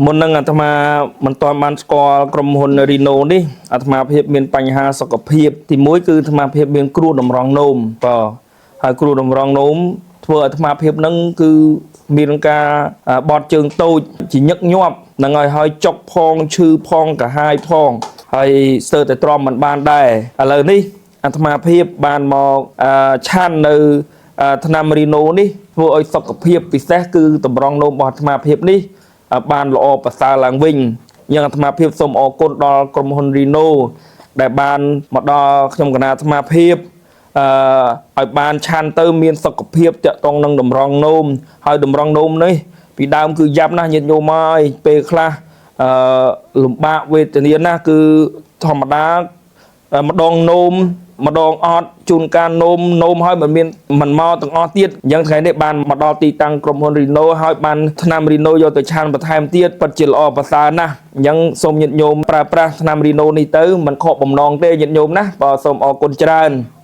មុននឹងអាត្មាមិនទាន់បានស្គាល់ក្រុមហ៊ុន Reno នេះអាត្មាភាពមានបញ្ហាសុខភាពទីមួយគឺអាត្មាភាពមានគ្រោះតម្រងនោមបាទហើយគ្រោះតម្រងនោមធ្វើឲ្យអាត្មាភាពនឹងគឺមានការបត់ជើងតូចជាញឹកញាប់នឹងហើយហើយចុកផងឈឺផងកាហាយផងហើយស្ទើរតែទ្រាំមិនបានដែរឥឡូវនេះអាត្មាភាពបានមកអឺឆាន់នៅ ថ្នាំរីណូនេះធ្វើឲ្យសុខភាពពិសេសគឺតម្រងនោមរបស់អាត្មាភាពនេះបានល្អប្រសើរឡើងវិញយ៉ាងអាត្មាភាពសូមអរគុណដល់ក្រុមហ៊ុនរីណូដែលបានមកដល់ខ្ញុំគណៈអាត្មាភាពអឺឲ្យបានឆាន់ទៅមានសុខភាពតាក់ទងនឹងតម្រងនោមហើយតម្រងនោមនេះពីដើមគឺយ៉ាប់ណាស់ញាតិញោមហើយពេលខ្លះអឺលំបាកវេទនាណាស់គឺធម្មតា ម្ដងនោមម្ដងអត់ជួនកាលនោមនោមហើយមិនមានមិនមកទាំងអស់ទៀតអញ្ចឹងថ្ងៃនេះបានមកដល់ទីតាំងក្រុមហ៊ុន Reno ហើយបានថ្នាំ Reno យកទៅឆានបន្ថែមទៀតពិតជាល្អប្រសើរណាស់អញ្ចឹងសូមញាតិញោមប្រើប្រាស់ថ្នាំ Reno នេះទៅមិនខកបំណងទេញាតិញោមណាបាទសូមអរគុណច្រើន។